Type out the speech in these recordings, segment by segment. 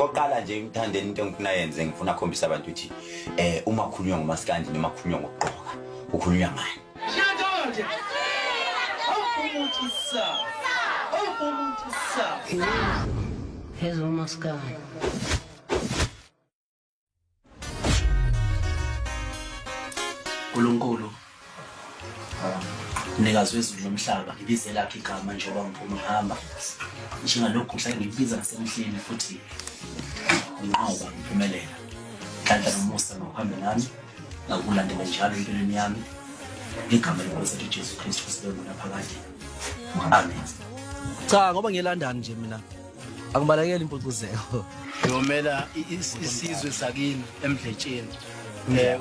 Kokuqala nje uMthandeni into engifuna yenze, ngifuna khombisa abantu ukuthi uma kukhulunywa ngomaskandi noma kukhulunywa ngokugqoka, kukhulunywa ngani. Ezomaskandi. Nkulunkulu, mnikazi wezulu nomhlaba, ngibize lakho igama njengoba ngiphuma ngihamba njengalokhu ngihlale ngikubiza nasemhleni futhi nginqoba ngiphumelela. Nhlanhla nomusa ngokuhambe nami ngakulandela njalo empilweni yami, ngegama lenkosi ethu Jesu Kristu sibe ngunaphakade, amen. Cha, ngoba ngiyeLondon nje mina angibalekeli impucuzeko. Uyomela isizwe sakini eMdletsheni,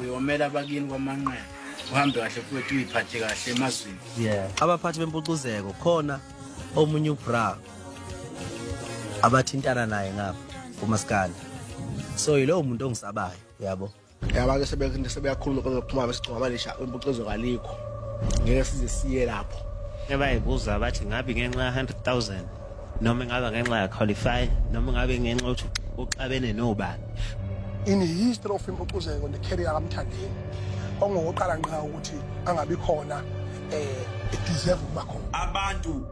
uyomela abakini kwaManqele. Uhambe kahle futhi uyiphathe kahle emazweni. Yeah, abaphathi bempucuzeko khona omunye ubra abathintana naye ngapha kumaskandi, so yilowo muntu ongisabayo, yabo. Yaba-ke sebeyakhuluma kwezokuxhumana besigcwama lisha impucuzo kalikho, ngeke size siye lapho. Bayibuza bathi ngabe ngenxa ya 100,000 noma ingaba ngenxa ya qualify noma ngabe ngenxa yokuthi uxabene nobani. In the history of impucuzeko ne-career kaMthandeni, okungokokuqala ngqa ukuthi angabi khona deserve ukuba khona. Abantu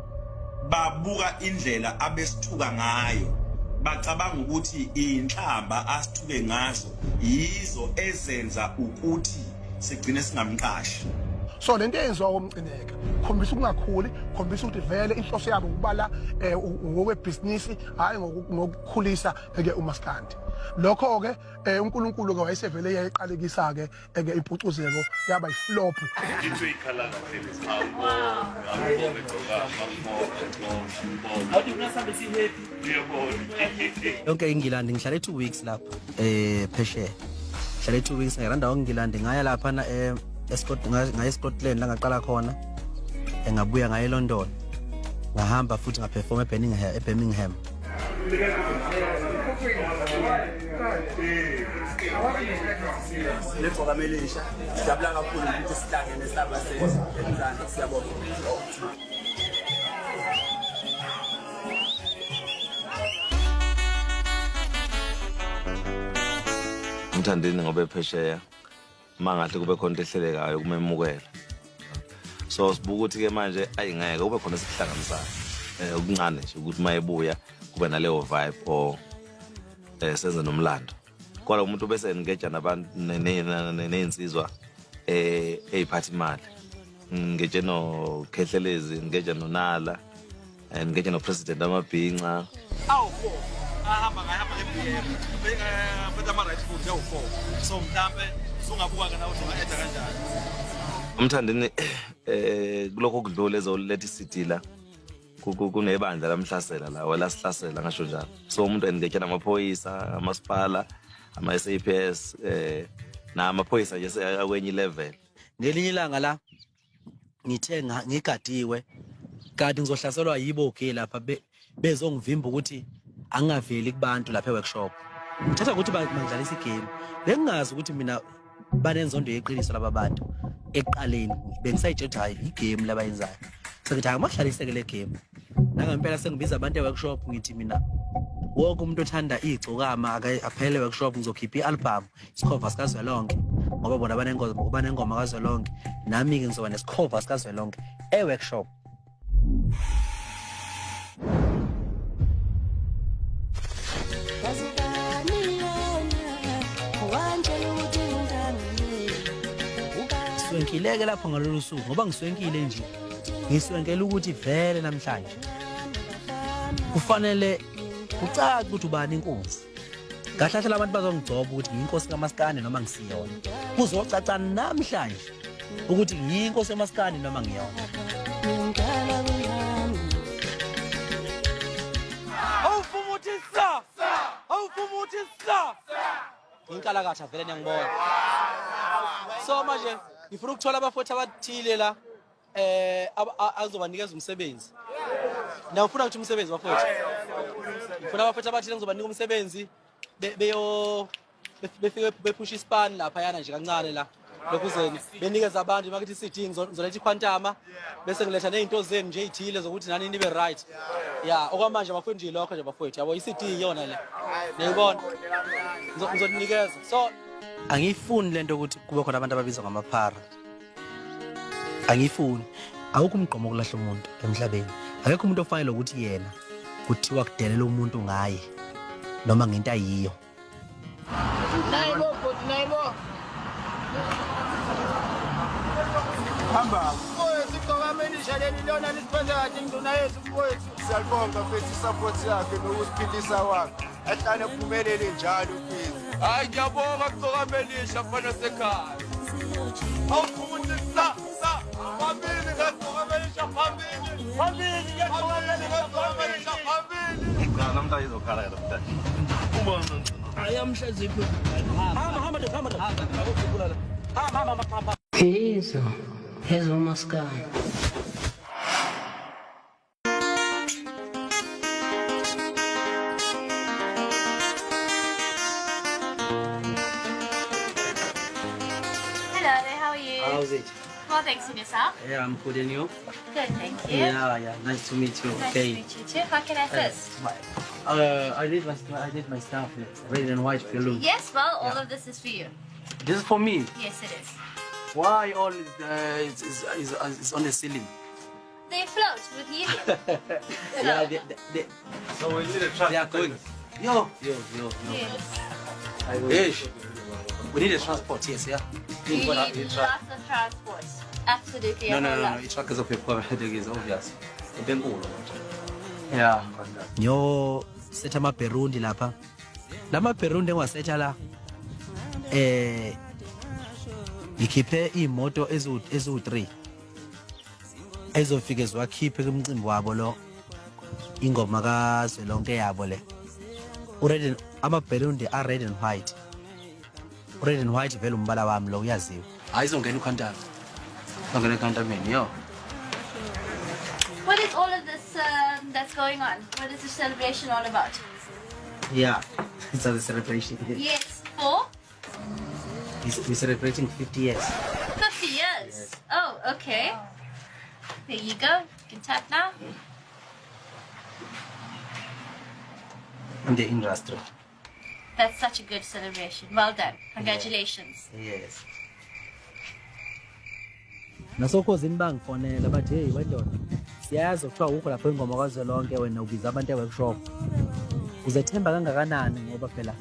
babuka indlela abesithuka ngayo, bacabanga ukuthi inhlamba asithuke ngazo yizo ezenza ukuthi sigcine singamqashi. So lento eyenziwa oMcineka khombisa ukungakhuli, khombisa ukuthi vele inhloso yabo ukubala ngokwebhizinisi, hhayi ngokukhulisa ke umaskandi. Lokho-ke uNkulunkulu-ke wayesevele yayiqalekisa-ke eke impucuzeko yaba yiflop. Yonke iNgilandi ngihlale 2 weeks lapha phesheya, ngihlale 2 weeks ngiranda iNgilandi, ngaya lapha na ngaya eScotland la ngaqala khona, ngabuya ngaya eLondon, ngahamba futhi ngaperform eBirmingham. Legcokama elisha, sijabula kakhulu ukuthi sihlangene sabasemzansi, siyabonga. Umthandeni ngoba ephesheya, mangahle kube khona into ehlelekayo kumemukela. So sibuka ukuthi ke manje ayingeke kube khona esikuhlanganisayo okuncane nje ukuthi mayebuya kube naleyo vibe or senze nomlando. Kodwa umuntu bese engeja nabantu nezinsizwa eyiphatha imali. Ngeje no Khehlelezi, ngeje noNala, ngeje no President Amabhinca. Awu-4 ahamba ngahamba nge-BM, phethe ama-right foot awu-4, so mhlampe usungabuka-ke nawe ukuthi unga-eda kanjani. Umthandeni kulokho kudlula ezoletha iCD la kunebandla lamhlasela la wela sihlasela ngasho njalo. So umuntu engekhe namaphoyisa, amasipala, ama SAPS namaphoyisa nje akwenye level. Ngelinye ilanga la ngithe ngigadiwe kanti ngizohlaselwa yibo ge lapha bezongivimba ukuthi angingaveli kubantu lapha eworkshop. Ngithatha ukuthi bangidlalisa igame, bengingazi ukuthi mina banenzondo yeqiniso laba bantu. Ekuqaleni bengisayitshela ukuthi hayi igame labayenzayo, sengithi hayi makuhlaliseke le game. Nangempela sengibiza abantu eworkshop, ngithi mina wonke umuntu othanda igcokama aphele eworkshop, ngizokhipha i-album isikhova sikazwelonke, ngoba bona banengoma kazwelonke, nami-ke ngizoba nesikhova sikazwelonke e-workshop. Ngiswenkileke lapho ngalolu suku, ngoba ngiswenkile nje, ngiswenkela ukuthi vele namhlanje kufanele kucace ukuthi ubani inkunzi. Kahle kahle labantu bazongigcoba ukuthi ngiyinkosi kaMaskandi noma ngisiyona. Kuzocaca namhlanje ukuthi ngiyinkosi kaMaskandi noma ngiyona. Awufumuthi sa! Awufumuthi sa! Inkalakatha vele niyangibona. So manje ngifuna ukuthola abafowethu abathile la azobanikeza umsebenzi. Na ufuna ukuthi umsebenzi bafowethu? Ngifuna abafowethu abathile ngizobanika umsebenzi beyo befike bephusha ispan lapha yana nje kancane la. Lokhuzeni benikeza abantu makuthi CD ngizoletha ikhwantama bese ngiletha nezinto zenu nje ezithile zokuthi nani nibe right. Yeah, okwamanje bafowethu nje lokho nje bafowethu. Yabo iCD iyona le. Niyibona. Ngizonikeza. So angiyifuni lento ukuthi kube khona abantu ababizwa ngamaphara. Angiyifuni. Awukho umgqomo okulahla umuntu emhlabeni. Akekho umuntu ofanele ukuthi yena kuthiwa kudelela umuntu ngaye noma ngento ayiyo. Nayibo bhuti nayibo. Hamba. Mfowethu igqoka elisha leli lona lisiphethe kahle induna yethu mfowethu. Siyalibonga mfethu isupport yakhe nokusiphilisa kwakhe. Ahlale ephumelele njalo mfethu. Hayi ngiyabonga kugcoka elisha mfana sekhaya. Awuthi sa sa phambili ngagcoka elisha phambili. Phambili ngagcoka elisha phambili. Cha namhlanje izokhala ke namhlanje. Ubona Ayamhlaziphi. Hamba hamba hamba hamba. Hamba hamba hamba. Yizo ezomaskandi. Hello there, how are you? How's it? Well, thanks, and yourself? Yeah, I'm good and you? Good, thank you. Yeah, nice to meet you. Nice Okay. to meet you too. How can I assist? I did my stuff. Red and white balloon. Yes, well, all of this is for you. This is for me. Yes, it is. Why all is on the ceiling? They float with helium. Yeah, they, so we need a truck. They are going. Yo. Yes. Yes. We need a transport, yes, yeah. You need lots of transport. Absolutely. No, a no, whole no, no. lot. I-truck is is obvious. Ebenkulu. Yeah. Nyo setha amabherundi lapha. La mabherundi engiwasetha la ngikhiphe imoto ezu3 ezofike ziwakhiphe kumcimbi wabo lo ingoma kazwelonke yabo le. Red amabherundi are red and white. Red and white vele umbala wami lo uyaziwa. Hayi izongena ukhantama. Izongena ekhantameni yo. What is all of this that's going on? What is the celebration all about? Yeah, it's a celebration. Yes, for We're celebrating 50 years. 50 years. Yes. Oh, okay. There you go. You can tap now. In the industry. That's such a good celebration. Well done. Congratulations. Yes. Nasokhozini bangifonela bathi hey wendoda siyazi kuthiwa ukho lapho ingoma kazwelonke wena ubiza abantu e-workshop uzethemba kangakanani ngoba phela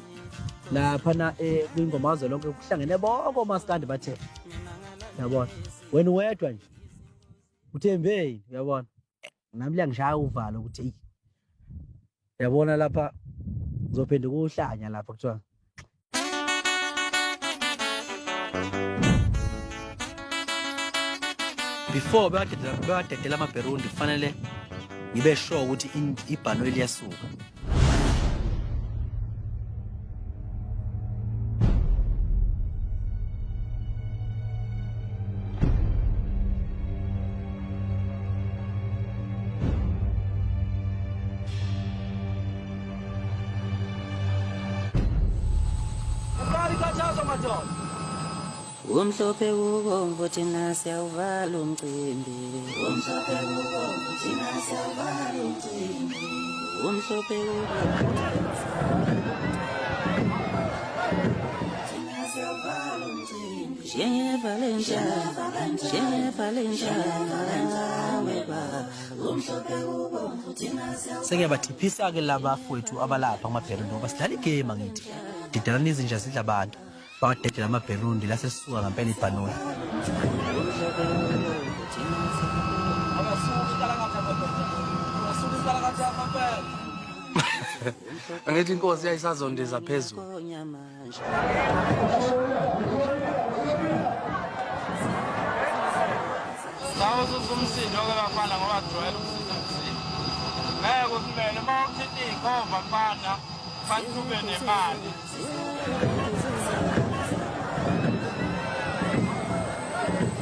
lapha na kwingoma kazwelonke kuhlangene bonke omaskandi bathe uyabona wena uwedwa nje uthembeni uyabona nami liyangishaya uvalo ukuthi eyi uyabona lapha uzophenduka uhlanya lapha kuthiwa before bewadedela amabherundi kufanele ngibe sure ukuthi ibhanoyi liyasuka. Umhlophe ubomvu thina siyawuvala umcimbi. Umhlophe ubomvu thina siyawuvala umcimbi. Umhlophe ubomvu thina siyawuvala umcimbi. Umhlophe ubomvu thina siyawuvala. Sengiyabathiphisa-ke labafowethu abalapha kumabherundi ngoba sidlala igame angithi. Didalana izinja zidla abantu. Bawadedela amabherundi lasesisuka ngempela ibhanoyi. Angithi inkosi yayisazondeza phezulu. Sawususa umsindo ke bafana ngoba kujwayele ukususa umsindo. Ngeke usimele uma uthinta iy'khova mfana fanele ube nemali.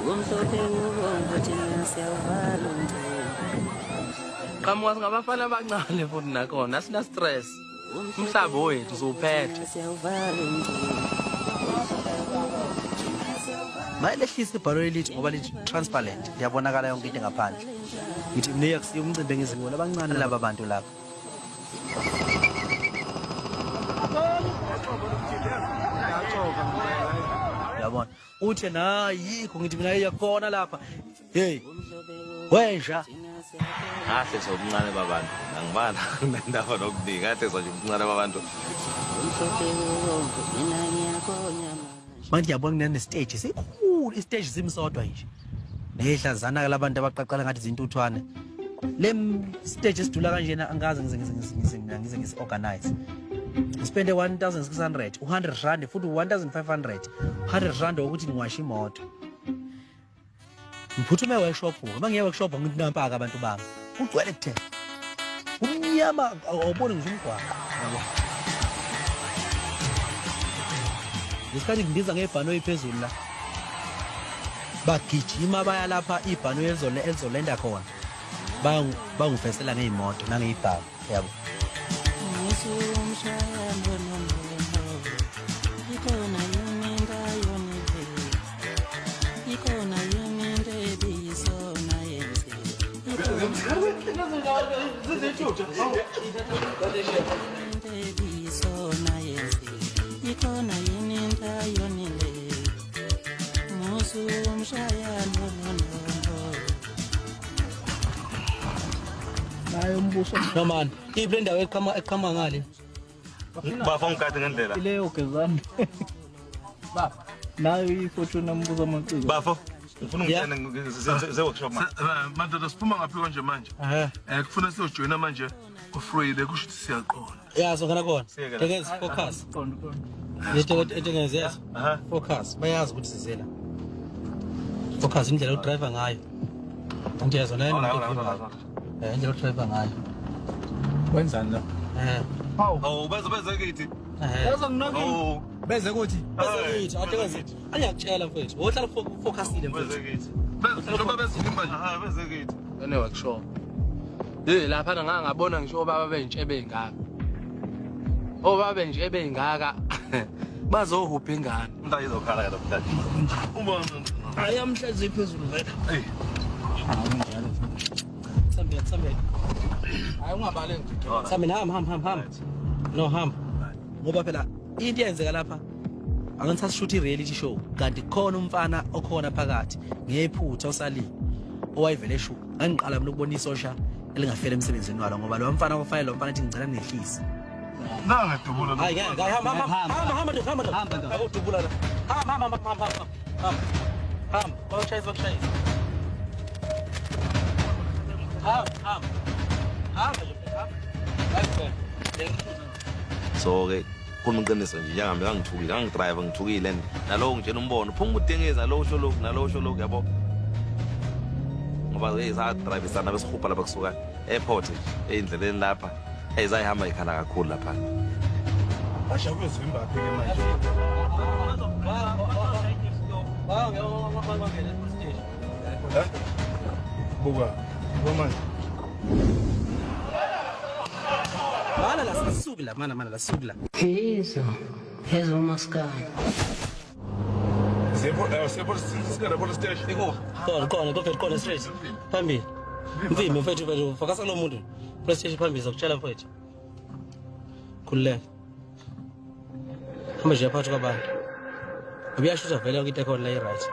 Umhlophe ubomvu thina siyawuvala umcimbi. Qhamuka singabafana abancane futhi nakhona asina stress. Umhlaba wethu siwuphethe. Siyawuvala umcimbi. Mayelehlisa ibhanoyi lithi ngoba lithi transparent, liyabonakala yonke into ngaphandle. Ngithi mina akusiyo umcimbi engizibona abancane laba bantu lapha. Yabona, uthe na yikho ngithi mina iyakhona lapha. Hey, wenja. Ngahle nje ubuncane babantu angibana nendaba nokuningi, ngahle nje ubuncane babantu. Manje ngiyabona kunenestage sikhulu, istage simsodwa nje. Nehlazana labantu abaqaqala ngathi izintuthwane. Le stage esidula kanjena angaze ngize ngize ngize ngize ngize ngisi organize. Ngispende 1600, 100 rand futhi 1500, 100 rand ukuthi ngiwashe imoto. Ngiphuthume workshop, uma ngiye workshop ngithi nampa-ke abantu bami. Kugcwele kuthe. Kumnyama awuboni ngisho umgwaqo. Yabo. Ngesikhathi ngindiza ngebhanoyi phezulu la. Bagijima baya lapha ibhanoyi elizolenda khona. Bangifesela ngey'moto nangey'bhamu, yabo. No man, iphi le ndawo eqhamuka ngale? Bafo ngikade ngendlela. Ileyo gezani. Baba, nayo iFortune umbuzo amaciko. Bafo, ngifuna ungitshene ze workshop manje. Madoda siphuma ngaphi konje manje? Kufuna siyojoyina manje uFriday kusho ukuthi siyaqonda. Yeah, songena khona. Tekezi focus. Tekezi yes. Focus. Bayazi ukuthi sizela. Focus indlela odriver ngayo. Anti yazo nayo indlela odriver ngayo. Wenzani la? Hawu beze kithi. Beze nginokini. Beze kuthi. Beze kithi, atekezi. Angiyakutshela mfethu. Wohlala focusile mfethu. Beze kithi. Njengoba bezivimba nje. Beze kithi. Ene workshop. Hey lapha ngangabona ngisho obaba bentshebe ingaka. Obaba bentshebe ingaka. Bazohubha ingane. Umntana izokhala ke namhlanje. Ubona. Hayi amhlazi phezulu vele. Hey. Sambe sambe. Hayi ungabale nje. Sambe hamba. No hamba. Ngoba phela into eyenzeka lapha angisashoot i-reality show kanti khona umfana okhona phakathi ngephutha osalile owayevele esho ngangiqala mina ukubona isosha elingafela emsebenzini walo ngoba lo mfana kufanele lo mfana athi ngicela ngehlise. Nanga dubula. Hayi ngeke hamba hamba hamba hamba hamba akudubula la. Hamba hamba hamba hamba hamba. Hamba bakushayisa bakushayisa. Hamba hamba. Hamba nje hamba. So ke khuluma iqiniso nje njengambe ngangithukile ngangidrive ngithukile nalowo ngitshela umbono phuma udengeza nalowo usho lokhu nalowo usho lokhu yabo. Ngoba hey sadrive besihubha lapha kusuka airport nje eyindleleni lapha hey zayihamba ikhala kakhulu lapha. Basha kuyozivimba phi ke manje? Buka, buka manje. Mana la sisuki la mana mana la sisuki la. Yizo ezomaskandi. Siyepho singena police station. Khona khona kofethu khona straight. Phambili. Mvimbi mfethu mfethu focus kulo muntu. Police station phambili zakutshela mfethu. Khululeka. Hamba nje phakathi kwabantu. Ubuyashutha vele yonke into ekhona la i-right.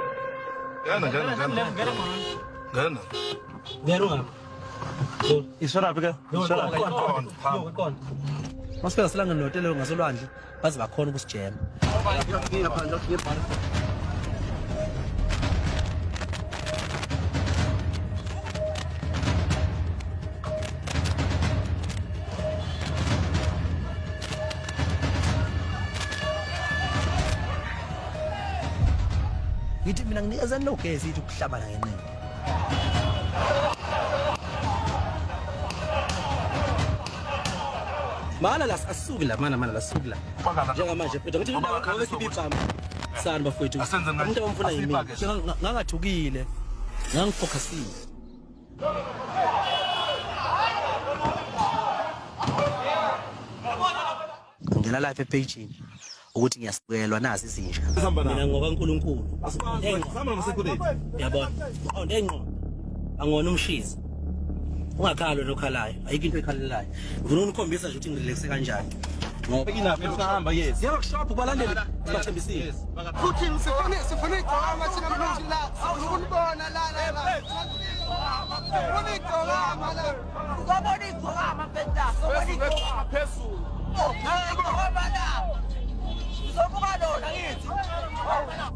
Ngena ngena ngena. Ngena. Ngena ungaphi? Isona phi ke? Isona. Khona. Masifika silangeni nehotela ngasolwandle baze bakhona ukusijema. Ngithi mina nginikezani lo gesi ithi ukuhlabana ngenqindi. Mana la asisuki la mana mana la sisuki la. Njengamanje mfethu ngithi ngoba sibibamba. Sani bafowethu. Umuntu abamfuna yimi. Ngangathukile. Ngangifocusile. Ngena lapha epage. Ukuthi ngiyasikelwa nazi izinja. Mina ngoba uNkulunkulu. Yabona. Ngiqonde ngqo. Angona umshizi. Ungakhali nokhalayo. Ayikho into ekhalelayo. Ngifuna unikhombisa nje ukuthi ngirelaxe kanjani. Ngoba inapha yes. Siya workshop kubalandeli sibathembisile. Futhi sifuna igqokama thina mfethu la. Ukunibona la la la. Sifuna igqokama la. Uzobona igqokama mfethu la. Uzobona igqokama phezulu. Igqokama la. Uzobuka lona ngithi.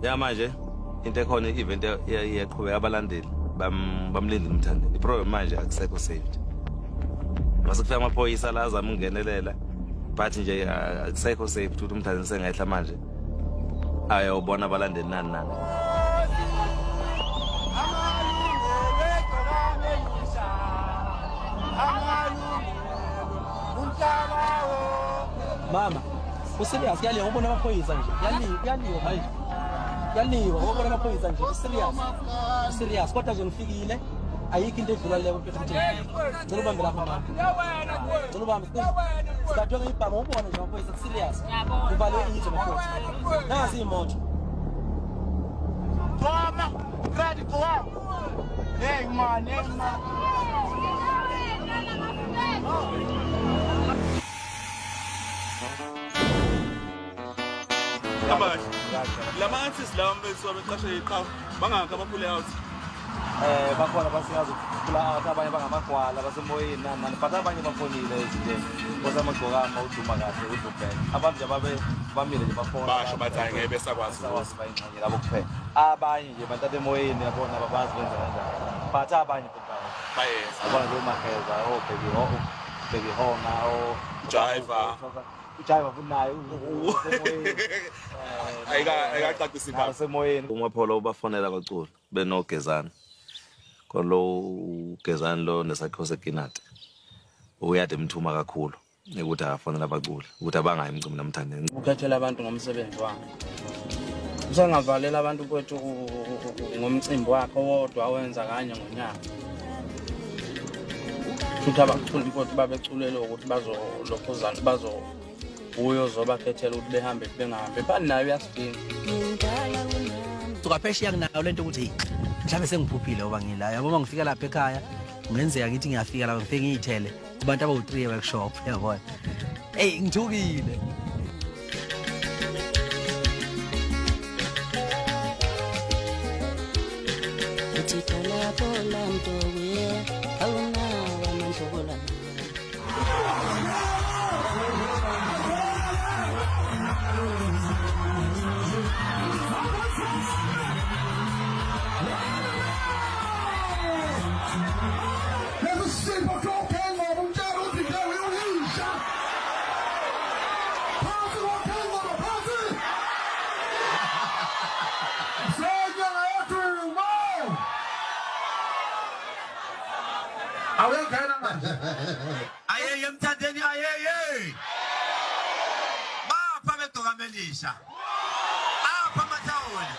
Ya manje into ekhona i-event iyaqhubeka abalandeli bamlindile uMthandeni. I-problem manje akusekho safety. Mase kufika amaphoyisa la azama ukungenelela. But nje akusekho safe ukuthi uMthandeni sengehla manje ayobona abalandeli nani nani. Mama, userious kuyaliwa ubona amaphoyisa nje. Kuyaliwa manje. Kuyaliwa ubona amaphoyisa nje. Serious. Serious kodwa nje ngifikile. Ayikho into edlula leyo mfethu ukuthi. Ngicela ubambe lapha mama. Ngicela ubambe. Sikadwe ngibhama ubona nje amaphoyisa serious. Kuvalwe izwe mafutha. Nazi imoto. Mama, ready go out. Hey man, hey man. Abahle. Lama artists lawa mfethu abeqashe iqhawe bangakho abaphule out. Bakhona abasikazi ukuphula out, abanye bangamagwala basemoyeni nani nani, but abanye bafonile izinto because amagqokama uduma kahle udubheka. Abantu nje babe bamile nje bafona. Basho bathi hayi ngeke besakwazi. Besakwazi bayingxenye labo kuphela. Abanye nje bantu emoyeni yabona ababazi benza kanjani. But abanye futhi bayeza. Yabona nje uMageza, oBheki ho, Bheki Honga, o Jiva. Ujiva futhi naye usemoyeni. Ayikacacisi indaba. Usemoyeni. UMapholo ubafonela abaculi benoGezani. Khona lo uGezani lo nesakhiwo seKinati. Uyade emthuma kakhulu ukuthi akafonela abaculi ukuthi abangayi emcimbini noMthandeni. Ukhethela abantu ngomsebenzi wakhe. Usengavalela abantu kwethu ngomcimbi wakhe owodwa awenza kanye ngonyaka. Futhi abaculi mfowethu babeculele ukuthi bazolokhuzana bazo uyo zobakhethela ukuthi behambe bengahambi. Phani nayo uyasidinga. Suka phesheya kunayo lento ukuthi mhlawumbe sengiphuphile ngoba ngila. Yabo uma ngifika lapha ekhaya kungenzeka ngithi ngiyafika lapha ngifike ngiyithele kubantu abawu-3 workshop yabona. Ey ngithukile. Ayeye Mthandeni, ayeye. Bapha begqokamelisha. Apha amathawula.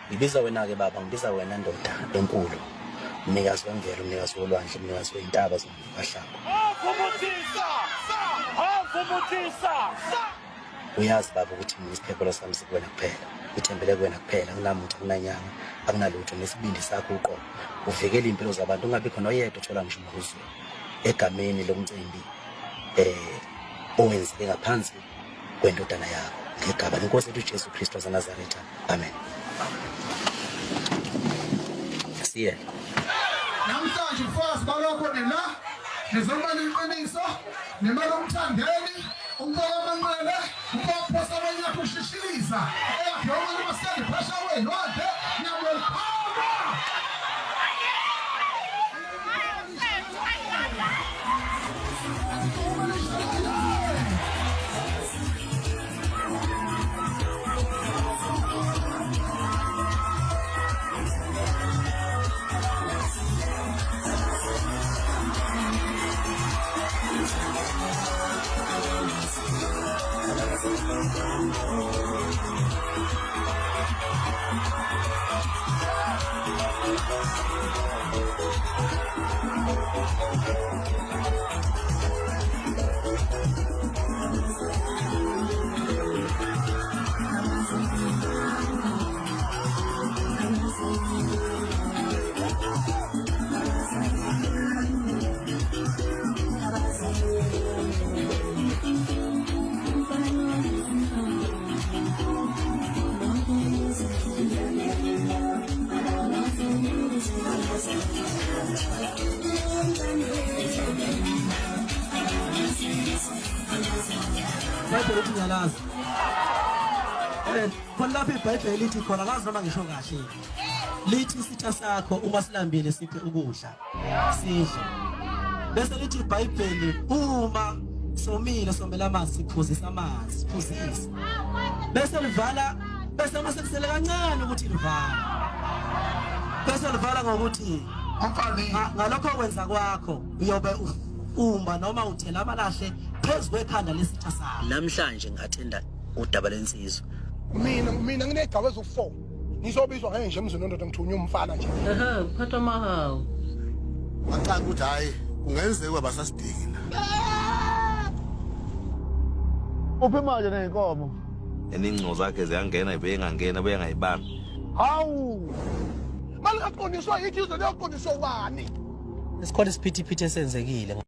Ngibiza wena ke baba, ngibiza wena ndoda enkulu. Mnikazi wemvelo, mnikazi wolwandle, mnikazi wey'ntaba zomhlaba. Uyazi baba ukuthi mina isiphephelo sami sikuwena kuphela. Ngithembele kuwena kuphela, anginamuntu, anginanyanga, anginalutho, nesibindi sakho uqobo. Uvikele iy'mpilo zabantu, ungabi khona oyedwa othola ngisho umhuzulu. Egameni lomcimbi owenzeke ngaphansi kwendodana yakho. Ngegama lenkosi yethu uJesu Kristu waseNazaretha. Amen. Siye. Namhlanje ufakazi balokho nina nizoba neqiniso nemali uMthandeni umfaka amanqele umfaka abanye ushishiliza eyakhe umaskandi phesha welwandle niyabona. IBhayibheli uthi ngiyalazi. Khona lapho iBhayibheli lithi khona kazi noma ngisho kahle. Lithi isitha sakho uma silambile siphe ukudla. Sidle. Bese lithi iBhayibheli uma somile somela amanzi siphuzisa amanzi, siphuzise. Bese livala bese uma sekusele kancane ukuthi livala. Bese livala ngokuthi ngalokho kwenza kwakho uyobe umba noma uthela amalahle phezu kwekhanda lesitha sakho. Namhlanje ngathenda udaba lensizwa. Mina nginey'gaba eziwu-4 ngizobizwa ngeke nje emzini wendoda ngithunywe umfana nje. Ehhe, kuphathwa amahawu. Wacanga ukuthi hhayi kungenzeka basasidingi la. Uphi manje ney'nkomo? And ingxo zakhe ziyangena beyengangena beyengayibambi. Hawu! Malingaqondiswa yithi izwe liyoqondiswa ubani? Isikhona isiphithiphithi esenzekile.